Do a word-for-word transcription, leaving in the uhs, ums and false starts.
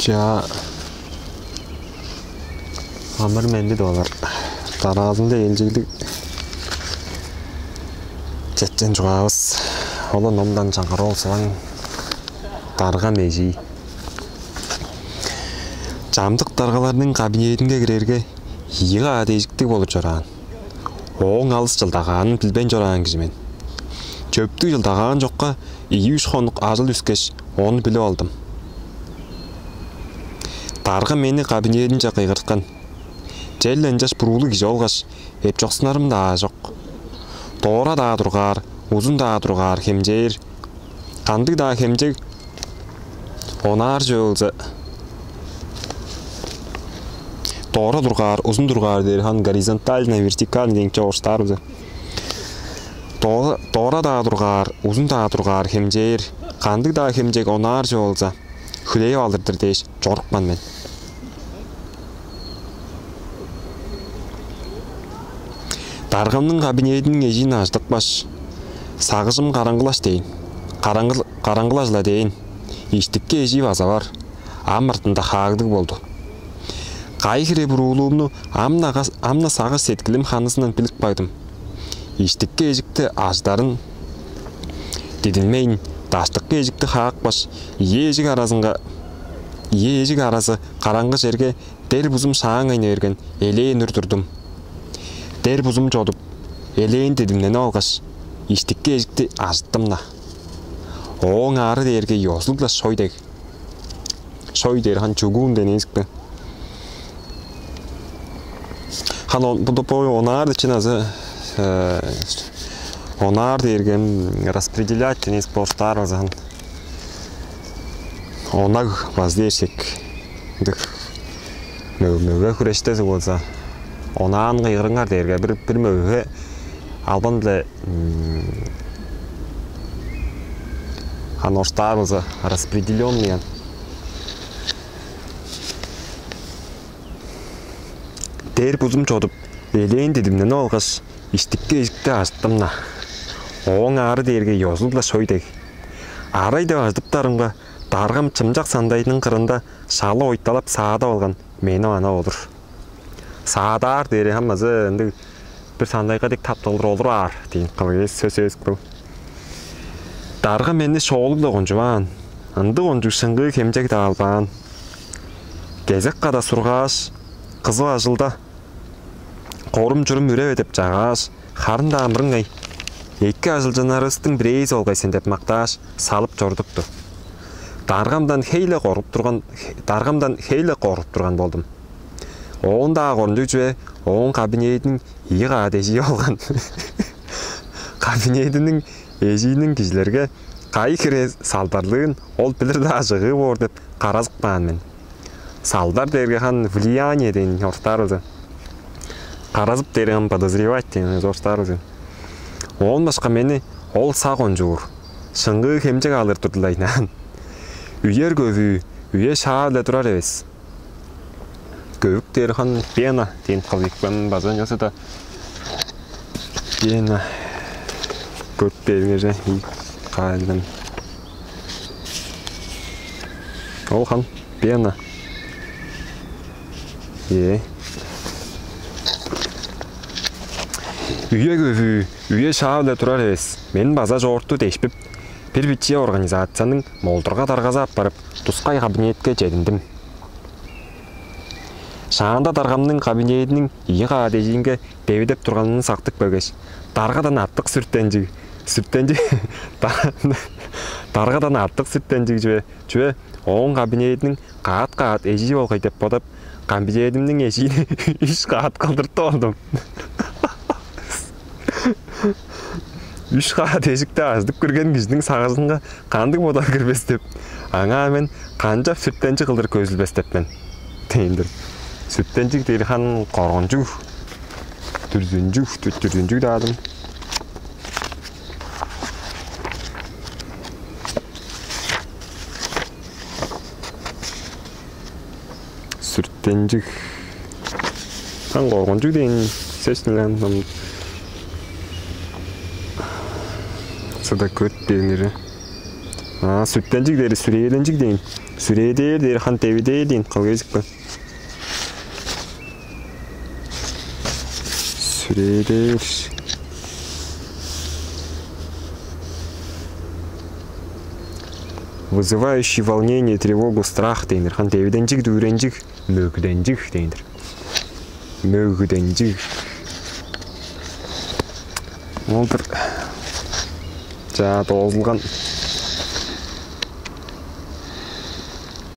Чаа, амыр-менди, долар. Дараазында ээлчеглиг чечен чугаавыс. Ол номдан чаңгыр олсалаң, дарга межии. Чамдык даргаларның кабинетинге кирерге, ийи каат эжиктиг болуп чораан. Ооң алыс чылдагаанын билбейн чораан кижи мен. Чөптүг чылдагаан чокка, ийи-үш хонук ажыл үскеш, ону билип алдым. Дарга мени кабинетинче кыйгырткан. Черле ынчаш буруулуг кижи болгаш, эпчоксунарым-даа чок. Доора-даа тургаар, узун-даа тургаар хемчээр. Кандыг-даа хемчег онаар чүве болза, доора тургаар, узун тургаар дээр хан горизонтальный, вертикальный деңче орустаар болза. Доора-даа тургаар, узун-даа тургаар хемчээр, кандыг-даа хемчег онаар чүве болза, хүлээп алыр-дыр дээш чорупкан мен. Даргамның кабинетиниң эжиин ажыдыпкаш, сагыжым караңгылаш дээн. Караңгыл-, караңгылаш-ла дээн. Иштикке эжии база бар. Ам артында хаагдыг болду. Кайы хире буруулуумну ам-на, ам-на сагыш-сеткилим ханызындан билип кагдым. Иштикке эжикти ажыдарын дидинмейн, даштыкы эжикти хаапкаш, ийи эжик аразынга, ийи эжик аразы караңгы черге дер бузум шааңайны берген, элээн үр турдум. Дер бузум чодуп, элээн дидимненип алгаш, иштикке эжикти ажыттым-на. Ооң аары дээрге ёзулуг-ла шой дег. Шой дээр хан чугуун дениз бе? Хан он-, бу бо онаар дечен азы, э, онаар дээрген распределять дениз борстаар база хан. Онаг база дээршек. Ындыг мөг-, мөге хүрештези болза, онаан кыйгырыңар дээрге бир, бир мөге албан-биле, м, хан орустаар болза, распределённый ан. Дер бузум чодуп, элээн дидимненип алгаш, иштикке эжикти ажыттым-на. Ооң аары дээрге ёзулуг-ла шой дег. Арай деп ажыдыптарымга, даргам чымчак сандайының кырында шалы ойталап саадап алган мени ана олур. Саадаар дээри хамазы ындыг бир сандайга дег тапталдыр олураар дээн кылгыс сөс эвес бул. Дарга мени шоолуг-ла кончуваан, ындыг кончуг шыңгыы хемчег-даа албаан. Кезек када сургааш, кызып ажылда корум-чурум үреве деп чагааш, харын-даа мырыңай, эки ажылчыннарывыстың бирээзи болгай сен деп мактааш, салып чорудупту. Даргамдан хей-ле коргуп турган, даргамдан хей-ле коргуп турган болдум. Оон-даа коргунчуг чүве, ооң кабинетиниң ийи каат эжии болган. Кабинетиниң эжииниң кижилерге кайы хире салдарлыын ол билир-даа чыгыы боор деп каразып каан мен. Салдар дээрге хан влияние дээн орустаар болза. Каразып дээрге хан подозревать дээн орустаар болза. Оон башка мени ол сак ончуур, шыңгыы хемчег алыр турдулайнаан. Үер көвүү, үе шаа-биле турар эвес. Көвүк дээр хан пена дээн кылыйкпын база ынчалза-даа пена көрүп бээриңерже ийик каайлан. Ол хан пена. Ээ. Үе көвүү, үе шаа-биле турар эвес. Мен база чоорту дешпип, бир бичии организацияның молдурга даргазы апарып, тускай кабинетке чединдим. Шаанда даргамның кабинетиниң ийи каат эжиинге девидеп турганын сактып келгеш, даргадан артык сүртенчиг, сүртенчиг, даргадан артык сүртенчиг чүве, чүве ооң кабинетиниң каат-каат эжии болгай деп бодап, кабинетимниң эжиин үш каат кылдыртып алдым. Үш каат эжикти ажыдып кирген кижиниң сагыжынга кандыг бодал кирбес деп, аңаа мен канчап сүртенчиг кылдыр көзүлбес деп мен. Дээн-дир. Сүртенчиг дээр хан коргунчуг, дүрзүнчүг, дү-, дүрзүнчүг-даа адым. Сүртенчиг. Хан коргунчуг дээн сөс-түр ан, ам сада көрүп бээриңер. А, сүттелчиг дээри сүрээленчиг дээн. Сүрээдээр дээри хан девидээр дээн. Кылгыжык бе? Сүрээдээр. Вызывающий волнение, тревогу, страх дээннер. Хан девиденчиг, дүүренчиг, мөгденчиг дээннер. Мөгденчиг. Ол-дур. За, доозулган.